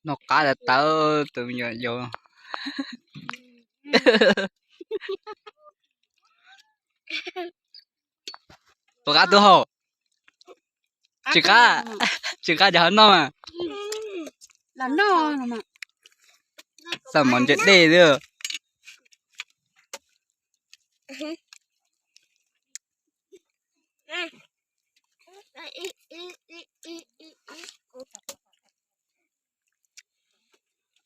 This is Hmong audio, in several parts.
Noj qab tas tas tus me nyuam yaus. Puas qab tub hau? Tsis qab, tsis qab ces ho noj mas. Xav mov ntse dej xwb.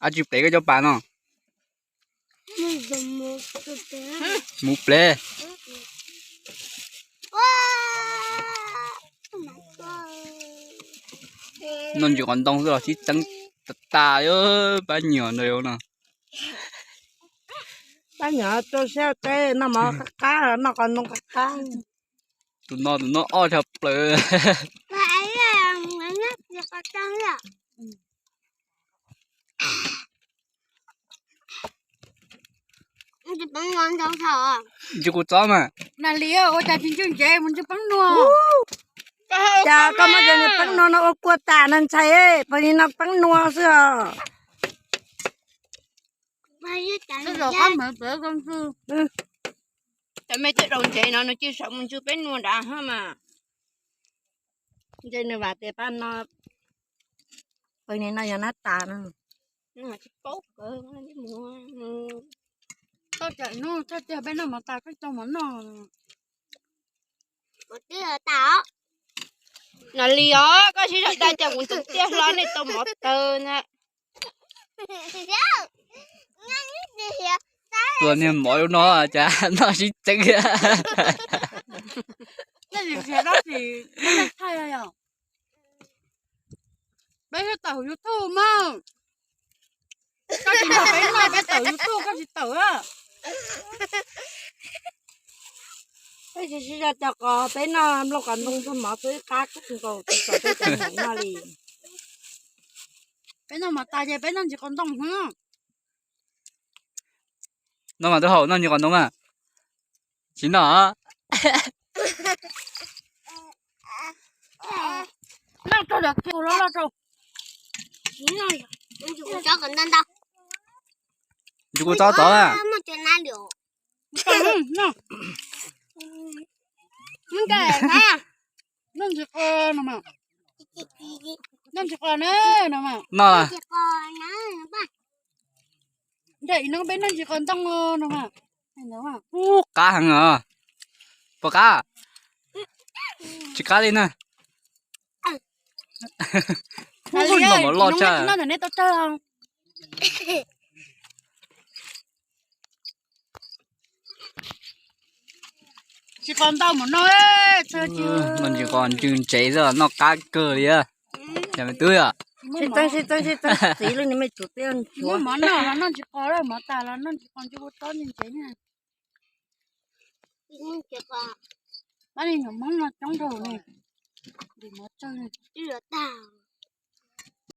Ab, tsis plev koj cov pas no. Mus plev. Noj ntsis qos ntoo xwb los sib txeeb tas tas, pab nyuam no. Pab nyuam rau siab teb noj mov qab qab, noj qos ntoo qab qab. Tus no tus no ob tug plaws. Ntsis qus txob mas. Nas Lis, ua cas tsis ntswj ntsev mus ntswj peeb nua? Cas koj muab cov niag peeb nua no ua kua tas no ntshai, pos nim no peeb nua xwb os. Cov me coj daus ntsev no nws cia sawv mus ntswj peeb nua nrad hab mas. Ntshe nws vam tias pab no, pos nim no yog nab tas no. Txhob tiag, peb noj mov tas koj tau mov noj. Nas Lis os, koj sib zog dag cas kuv ntxeev tiaj hlo nej tau mov tawg na. Tus niag mov lub no cas noj sib txeeb. Peb tawm YouTube mas. Koj tsis nrog peb noj, peb tawm YouTube koj tsis tawm. Peb tsis sib zog cog qos, peb noj nplooj qos ntoo txog mov xwb qab kawg nkaus tsis txaus peb cov niam noj li. Peb noj mov tas ces peb noj ntsis qos ntoo. Noj mas tub hau, noj ntsis qos ntoo mas. Tsis noj. Noj rau cov kiag los noj rau. Ntsis kuv txob tod. Noj ntsis qos no mas. Noj ntsis qos na no mas. Noj. Nrog ib hnub peb noj ntsis qos ntoo no mas. Ub, qab heev os. Puas qab? Tsis qab li na. Ub, noj mov loj tshaj. Tsis qos ntau mus no. Noj ntsis qos ntswg ntsev xwb noj qab kawg li. Cas me tub yom. Sib txeeb sib txeeb sib txeeb txiv lub niag me tsuv tiab. Muab mov noj los noj ntsis qos, mov tas los noj ntsis qos ntsis ua tsob ntsis ntsev na. Pab nyuam Hmoob no coob dhau ne. Ntim mov tsawg ne.